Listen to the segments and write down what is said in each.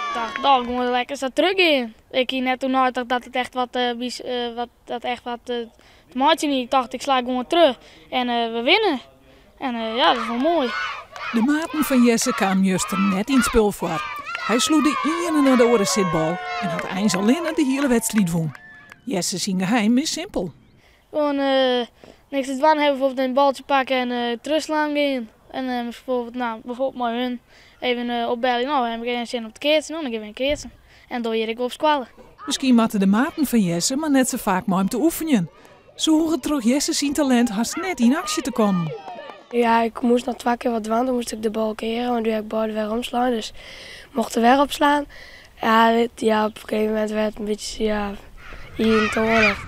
Ik tocht, no, gewoan lekker sa trochgean. Ik hie net oer neitocht dat it echt wat, wat, dat echt wat te meitsjen hie. Ik tocht, ik sla gewoan troch en we winne. En ja, dat is wol moai. De maten fan Jesse kamen juster net yn it spul foar. Hy sloech de iene nei de oare sitbal en hat eins allinne de hiele wedstriid wûn. Jesse syn geheim is simpel. Gewoan niks te dwaan hawwe, bijvoorbeeld in baltsje pakke en trochslaan gean. En bijvoorbeeld, no, bijvoorbeeld mei hun even opbelje, no, ha ik sin om te keatsen, no, dan gean we keatsen. En do hjir ek wol op skoalle. Miskien moatte de maten fan Jesse mar net sa faak mei him te oefenjen. Se hoege troch Jesse syn talint hast net yn aksje te kommen. Ja, ik moast noch twa kear wat dwaan. Toen moast ik de bal keare, want doe ha ik beide wer omslaan. Dus mocht er wer opslaan. Ja, dit, ja, op in gegeven momint waard it in bytsje, ja, ientoanich.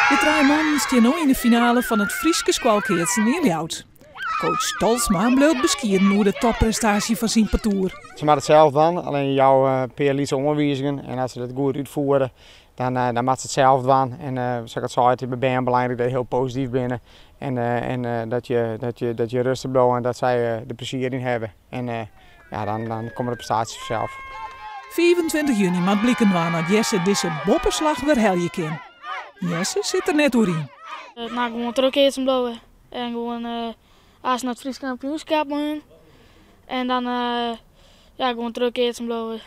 De trije mannen stean no yn de finale fan it Fryske skoalkeatsen yn Ljouwert. Coach Tolsma bliuwt beskieden oer de topprestaasje fan syn partoer. Se moatte it sels dwaan, allinne je jouwe in pear lytse oanwizingen en as se dat goed útfiere, dan, dan moatte se it sels dwaan. En sa't ik al sei, it is by bern belangryk dat je hiel posityf binne en, en dat, je, dat, je, dat je rêstich bliuwe en dat sy der plezier yn hawwe. En ja, dan, dan komme de prestaasjes fansels. 25 juny moat bliken dwaan oft Jesse dizze boppeslach werhelje kin. Jesse sit der net oer yn. No, gewoan trochkeatsen bliuwe. En gewoan aanst nei it Frysk kampioenskip mei hun. En dan ja, gewoan trochkeatsen bliuwe.